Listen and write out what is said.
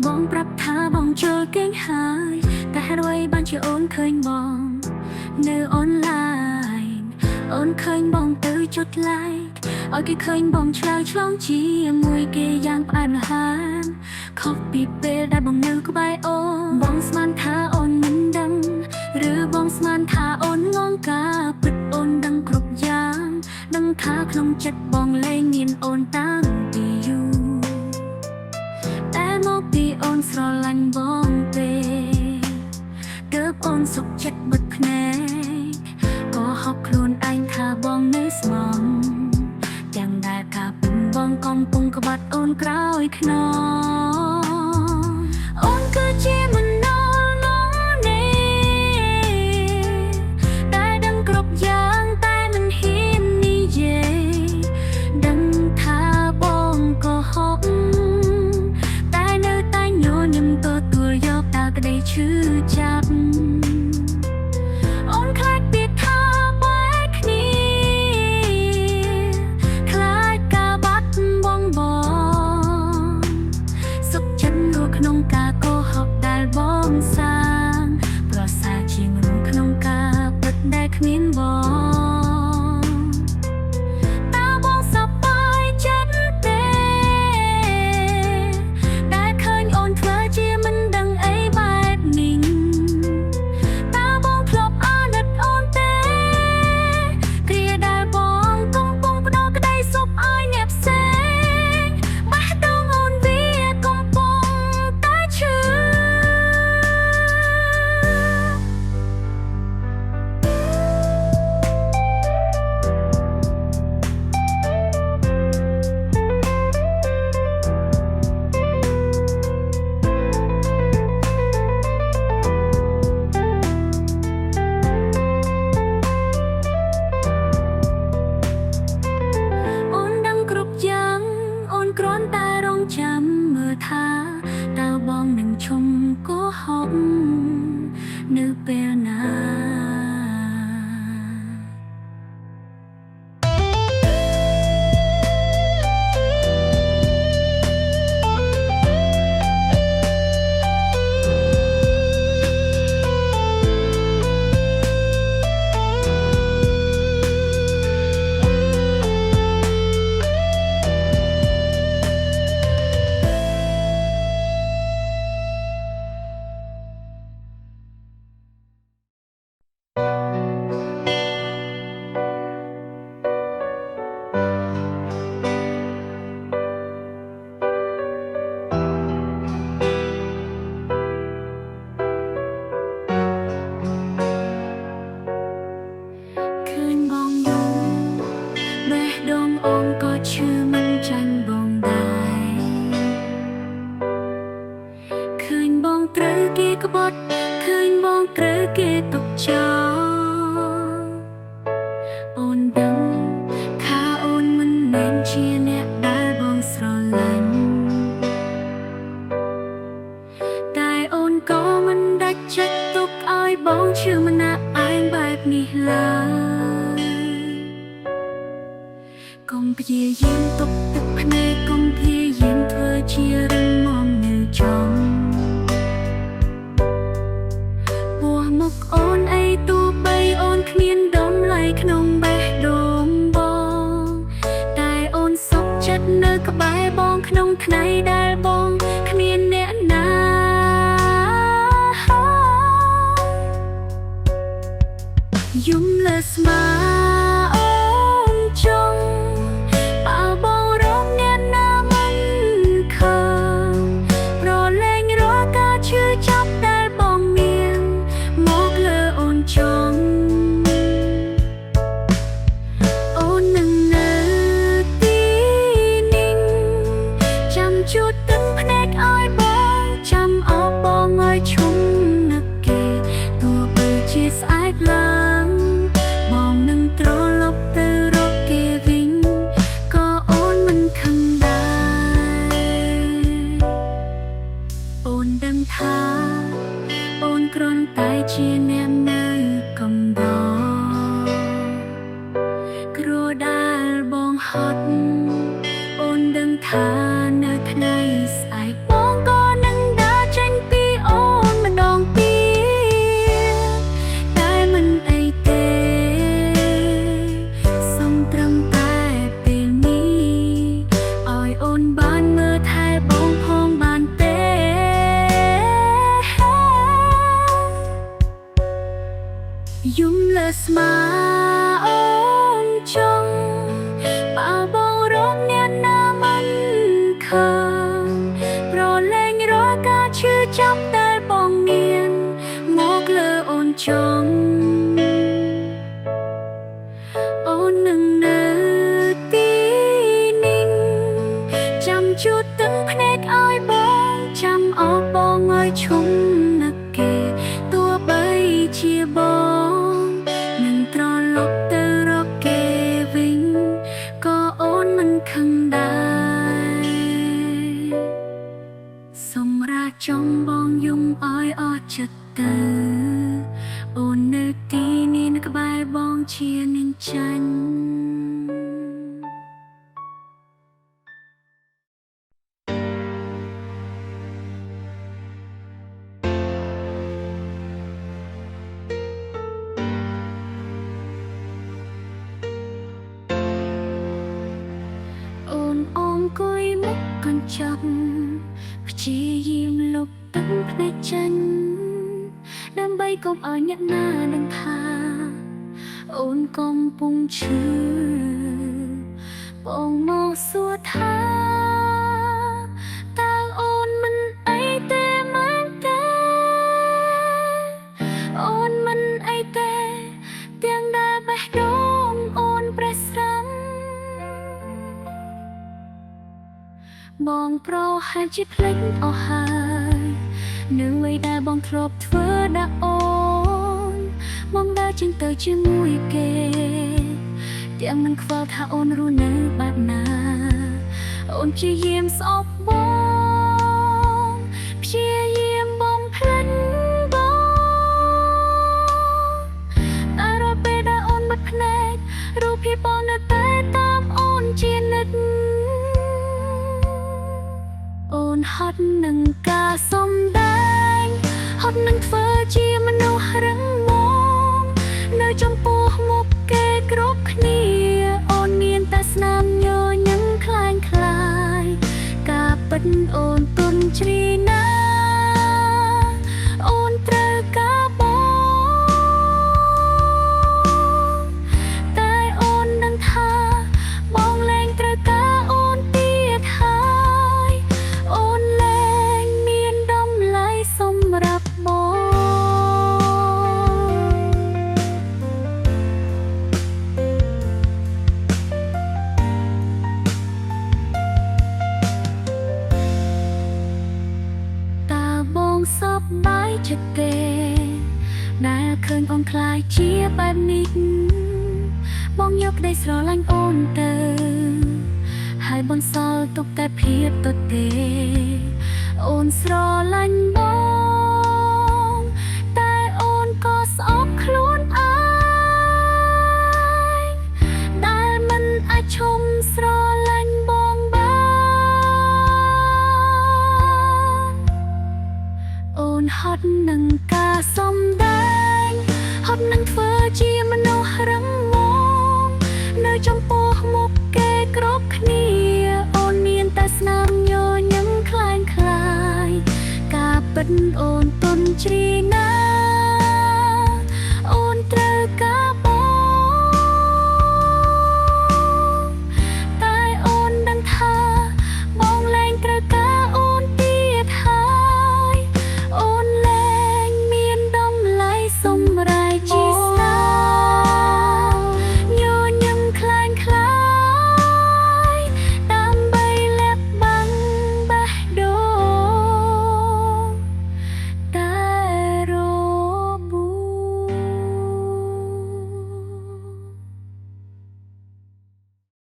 បងប្រាប់ថាបងចូលគេងហើយតែហេតុអ្វីបានជាអូនឃើញបងនៅអនឡាញអូនឃើញបងទៅចុច like ឲ្យគេឃើញបងឆ្លើយឆ្លងជាមួយគេយ៉ាងផ្អែមល្ហែមខុសពីពេលដែលបងនៅក្បែរអូនបងស្មានថាអូនមិនដឹងឬបងស្មានថាអូនងងការពិតអូនដឹងគ្រប់យ៉ាងដឹងថាក្នុងចិត្តបងលែងមានអូនតាំងពីយូរ តែមកពីអូនស្រឡាញ់បងពេកទើបអូនសុខចិត្តបិទភ្នែកក៏ហប់ខ្លួនឯងថាបងនៅស្មងទាំងដែលការពិនបងកំពុងក្បាត់អូនក្រោយខ្នងអូនគឺជាមនោលនេតែដឹងគ្រប់យ៉ាងតែមិនហ៊ាននិយាយដឹងថាបងក៏ហប់ តែនៅតែញញឹមទទួលយកតើក្តីឈឺចាប់អូនខ្លាចពាក្យថាបែកគ្នាខ្លាចការបាត់បង់បងសុខចិត្តរស់ក្នុងការកុហកដែលបងសាងប្រសើរជាងរស់ក្នុងការពិតដែលគ្មានបង តើបងសប្បាយចិត្តទេដែលឃើញអូនធ្វើជាមិនដឹងអីបែបនេះតើបងធ្លាប់អាណិតអូនទេគ្រាដែលបងកំពុងផ្ដោក្តីសុខឲ្យអ្នកផ្សេងបេះដូងអូនវាកំពុងតែឈឺ អូនដឹងគ្រប់យ៉ាងអូនគ្រាន់តែរងចាំមើលថាតើបងនឹងឈុំកុហកនៅពេលណា ឃើញបងយំបេះដូងអូនក៏ឈឺមិនចាញ់បងដែរឃើញបងត្រូវគេក្បត់ឃើញបងត្រូវគេទុកចោលអូនដឹងថាអូនមិនមែនជាអ្នកដែលបងស្រឡាញ់តែអូនក៏មិនដាច់ចិត្តទុកឲ្យបងឈឺម្នាក់ឯងបែបនេះឡើយ កុំព្យាយាមទប់ទឹកភ្នែកកុំព្យាយាមធ្វើជារឹងមាំនៅចំពោះមុខអូនអីទោះបីអូនគ្មានតម្លៃក្នុងបេះដូងបងតែអូនសុខចិត្តនៅក្បែរបងក្នុងថ្ងៃដែលបងគ្មានអ្នកណាយំលើស្មាអូនចង់បើបងរកអ្នកណាមិនឃើញប្រលែងរាល់ការឈឺចាប់ដែលបងមានមកលើអូនចង់អូននឹងនៅទីនេះចាំជួតទឹកភ្នែកឲ្យបងចាំអបបងឲ្យឈុំនឹកគេទោះបីជាស្អែកឡើងបងនឹងត្រឡប់ទៅរកគេវិញក៏អូនមិនខឹងដែរអូនដឹងថាអូនគ្រាន់តែជាអ្នកនៅកំដរ គ្រួដែលបងហត់អូនដឹងថានៅថ្ងៃស្អែកបងក៏នឹង យំលើស្មាអូនចង់បើបងរកអ្នកណាមិនឃើញប្រលែងរកការឈឺចាប់តែបងមានមកលើអូនចង់អូននឹងនៅទីនេះចាំជួបទឹកភ្នែកឲ្យបងចាំអបបងឲ្យឈុំនឹកគេទោះបីជាបងនឹងត្រឡប់ទៅរកគេវិញក៏អូនមិនខឹងដែរសម្រាប់ចង់បងយំឲ្យអស់ចិត្តទៅអូននៅទីនេះនៅក្បែរបងជានឹងចាញ់ អូនអង្គុយមុខកញ្ចក់ព្យាយាមលុបទឹកភ្នែកចេញដើម្បីកុំឲ្យអ្នកណាដឹងថាអូនកំពុងឈឺបងមកសួរថាតើអូនមិនអីទេមែនទេអូនមិនអីទេទាំងដែលបេះដូងអូនប្រេះស្រាំ បងប្រហែលជាភ្លេចអស់ហើយនៅអ្វីដែលបងធ្លាប់ធ្វើដាក់អូនបងដើរចេញទៅជាមួយគេទាំងមិនខ្វល់ថាអូនរស់នៅបែបណាអូនព្យាយាមស្អប់បងព្យាយាមបំភ្លេចបងតែរាល់ពេលដែលអូនបិទភ្នែករូបភាពបងនៅតែតាមអូនជានិច្ច អូនហត់នឹងការសំដែងហត់នឹងធ្វើជាមនុស្សរឹងមាំនៅចំពោះមុខគេគ្រប់គ្នាអូនមានតែស្នាមញញឹមคล้ายคล้ายការពិតអូនទន់ជ្រាយណាស់អូនត្រូវការបងតែអូនដឹងថាបងលែងត្រូវការអូនទៀតហើយ អូនលែងមានតម្លៃសម្រាប់បងតើបងសប្បាយចិត្តទេដែលឃើញអូនខ្លាយជាបែបនេះបងយកក្តីស្រឡាញ់អូនទៅហើយបន្សល់ទុកតែភាពទទេអូនស្រឡាញ់បងតែអូនក៏ស្អប់ខ្លួនឯងដែលមិនអាចឈំស្រឡាញ់បងបាន អូនហត់នឹងការសំដែងហត់នឹងធ្វើជាមនុស្សរឹងមាំនៅចំពោះមុខគេគ្រប់គ្នាអូនមានតែស្នាមញញឹមคล้ายคล้ายការពិតអូនទន់ជ្រាយណា